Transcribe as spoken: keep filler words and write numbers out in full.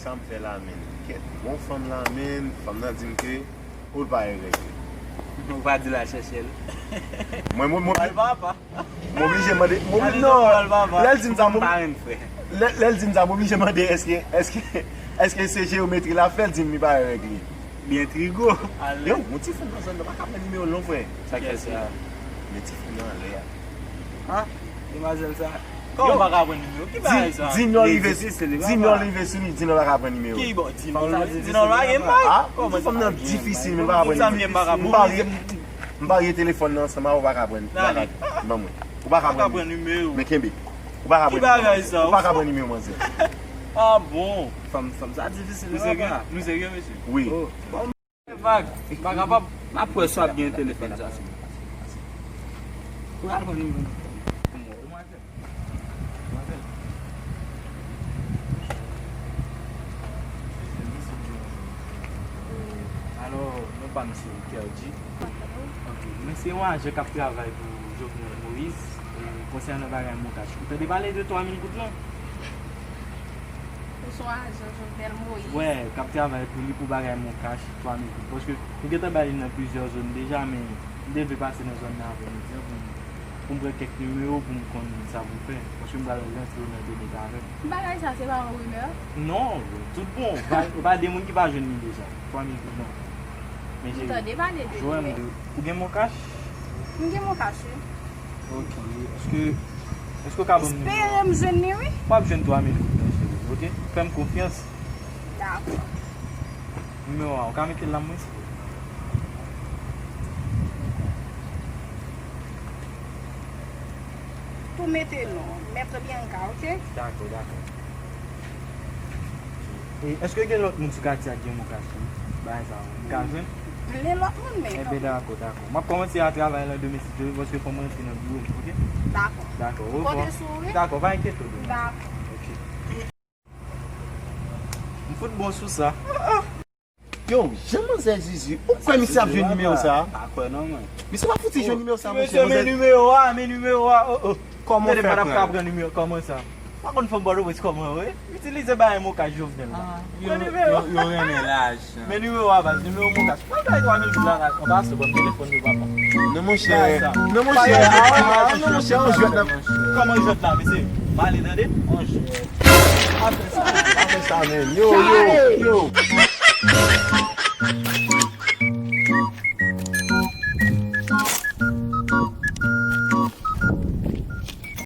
Sa m fè la menm? Kèt, bon fanm la menm, fanm nan di m ke ou pa gen règ. Ou pa di l al chèche l. Mwen, mwen, mwen, Al papa. m oblije mande. M oblije, Al non, al papa. Lè l di m sa, m Pa renn frè. lè, lè l di m sa, m oblije mande èske, èske, èske se jeyometri l ap fè, l di m li pa gen règ li. Byen trigo. Yo, yon ti fanm nan zòn nan pa ka pran nimewo l non, frè. Sa k fè sa? Men ti fanm nan anlè a. Demwazèl sa. Kòman pa ka pran nimewo? Ki bagay sa? Di non rive, di non rive sou li, di non pa ka pran nimewo. Ki bon? Di non la, di non la gen may. Ah, kòman fanm nan difisil, men pa ka pran nimewo. M pa gen, m pa gen telefòn nan ansanm a ou, pa ka pran, pa ka, ban mwen. Ou pa ka pran nimewo. Men kenbe. Ou pa ka pran nimewo. Ou pa ka pran nimewo, manzè. Ah bon? Fanm, fanm sa difisil. Nou serye? Nou serye, mesye? Wi. Vag, m pa kapab. M ap wè si w ap gen telefòn sa. Ou al pran nimewo. Alò, non pa m se Kerdy. Ok, mwen se yon ajan k ap travay pou Jovenel Moïse, e konsènan bagay Moncash. Ou tande pale de twa mil goud lan? Ou se yon ajan Jovenel Moïse? Wè, k ap travay pou li pou bagay Moncash, twa mil goud. Paske nou gentan bay li nan plizyè zòn deja, men m te vle pase nan zòn nan avè medya pou m, pou m pran kèk nimewo pou m konn sa pou m fè. Paske m pral rantre nan done avè l. Bagay sa se pa yon rimè? Non, tout bon. Pa, pa de moun ki pa jwenn li deja. Twa mil goud non. Men M tande pale de jwenn rimè. Ou gen Moncash? M gen Moncash, wi. Ok. Èske, èske w ka ban m nimewo? Espere m jwenn li, wi. W ap jwenn twa mil goud nan, cheri, ok? Fè m konfyans. Dakò. Nimewo a, ou ka mete l la mwen, silvouplè? Tou mete non, Mèt Bianca, ok? Dakò, dakò. E èske gen lòt moun sou katye a ki gen Moncash tou? Bagay sa yo, m ka jwenn? M gen lòt moun, men. Enben, dakò, dakò. M ap kòmanse a travay nan demen si Dye vle, paske fò m rantre nan biwo m, ok? Dakò. Dakò, orevwa. Konte sou ou, wi. Dakò, pa enkyete w de mwen. Dakò. Ok. M fout bon sou sa. Yo, jan manzè Zuzu, ou kwè misye ap jwenn nimewo sa? Pa kwè non, mwen. Misye pa fouti jwenn nimewo sa, monchè. Mesye, men nimewo a, men nimewo a, oh, oh. Kòman w fè, frè? Pran nimewo, kòman sa? Pa konn fanm Pòtoprens kòman, wi. Itilize bagay Moncash Jovenel la. Pran nimewo. Yo renmen laj. Men nimewo a, baz, nimewo Moncash. Mwen bay twa mil goud la, an pase, ban m telefòn yo, papa. Non, monchè. Non, monchè. Ah, non, monchè, on jwèt la. Kòman jwèt la, mesye? M ale, tande? On jwèt. Apre sa, apre sa, men. Yo, yo, yo.